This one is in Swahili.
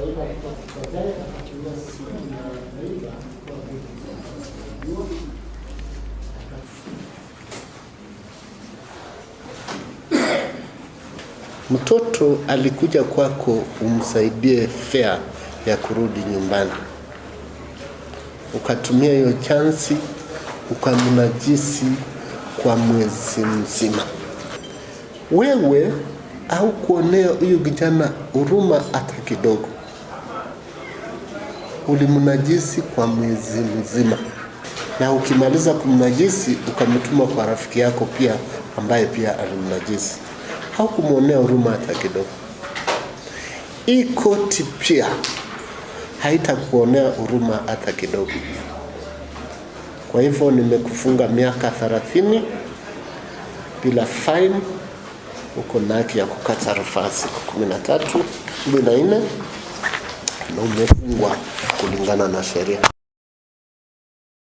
Kwa hivyo baadaye akatumia simu ya Raila kwa kujua. Mtoto alikuja kwako umsaidie fare ya kurudi nyumbani, ukatumia hiyo chansi ukamnajisi kwa mwezi mzima. Wewe au kuonea huyu kijana huruma hata kidogo, ulimnajisi kwa mwezi mzima, na ukimaliza kumnajisi ukamtuma kwa rafiki yako pia ambaye pia alimnajisi. Haukumwonea huruma hata kidogo. Hii koti pia haitakuonea huruma hata kidogo. Kwa hivyo nimekufunga miaka 30 bila fine. Uko na haki ya kukata rufaa siku 13, 14, na umefungwa kulingana na sheria.